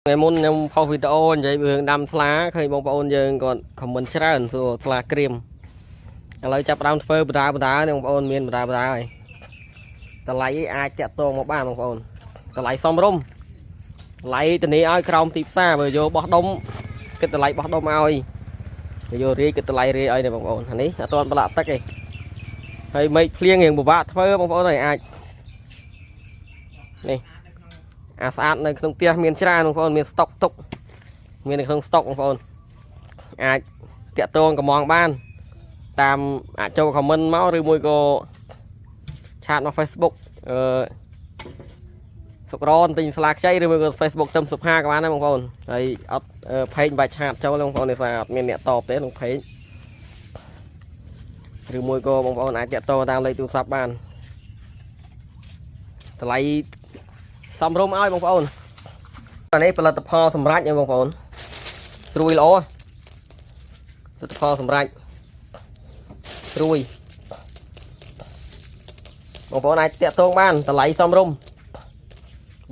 ថ្ងៃមុនខ្ញុំផុសវីដេអូនិយាយពីរឿងដាំស្លាឃើញបងប្អូនយើងគាត់ comment ច្រើនសួរស្លាក្រៀមឥឡូវចាប់ផ្ដើមធ្វើបដាបដានេះបងប្អូនមានបដាបដាហើយតម្លៃអាចតាក់ទងមកបានបងប្អូនតម្លៃសមរម្យតម្លៃធានាឲ្យក្រោមទីផ្សារបើយកបោះដុំគិតតម្លៃបោះដុំឲ្យបើយករាយគិតតម្លៃរាយឲ្យនេះបងប្អូនអានេះអត់ទាន់ប្រឡាក់ទឹកទេហើយមេឃភ្លៀងរៀងពិបាកធ្វើបងប្អូនហើយអាចនេះ អាស្អាតនៅក្នុងផ្ទះមានច្រើនបងប្អូនមានស្តុកទុកមាននៅក្នុងស្តុកបងប្អូនអាចតាក់ទងកម្មង់បាន តាមអាចចូល comment មកឬមួយក៏chat មក Facebook អឺសុករនទិញស្លាខ្ចីឬមួយក៏ Facebook ទឹមសុផាក៏បានដែរបងប្អូនហើយអត់ page បាច់ chat ចូលទេបងប្អូនដោយសារអត់មានអ្នកតបទេក្នុង page ឬមួយក៏បងប្អូនអាចតាក់ទងតាមលេខទូរស័ព្ទបានតម្លៃ សមរម្យឲ្យបងប្អូនអានេះផលិតផលសម្រាប់ឲ្យបងប្អូនស្រួយល្អផលិតផលសម្រាប់ស្រួយបងប្អូនអាចតាក់ទងបានតម្លៃសមរម្យ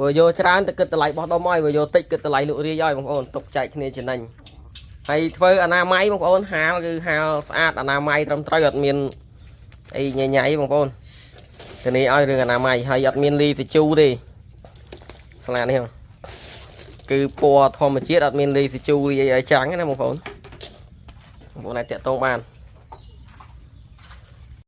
បើយកច្រើនទៅគិតតម្លៃបោះដុំឲ្យបើយកតិចគិតតម្លៃលក់រាយឲ្យបងប្អូនទុកចែកគ្នាចំណេញហើយធ្វើអនាម័យបងប្អូនហាលគឺហាលស្អាតអនាម័យត្រឹមត្រូវអត់មានអីញ៉ៃញ៉ៃបងប្អូនធានាឲ្យរឿងអនាម័យហើយអត់មានលីសាជូទេ ស្លានេះគឺពណ៌ធម្មជាតិអត់មានលីសាជូលីអីឲ្យចាំងណាបងប្អូនបងប្អូនអាចតាក់ទងបាន។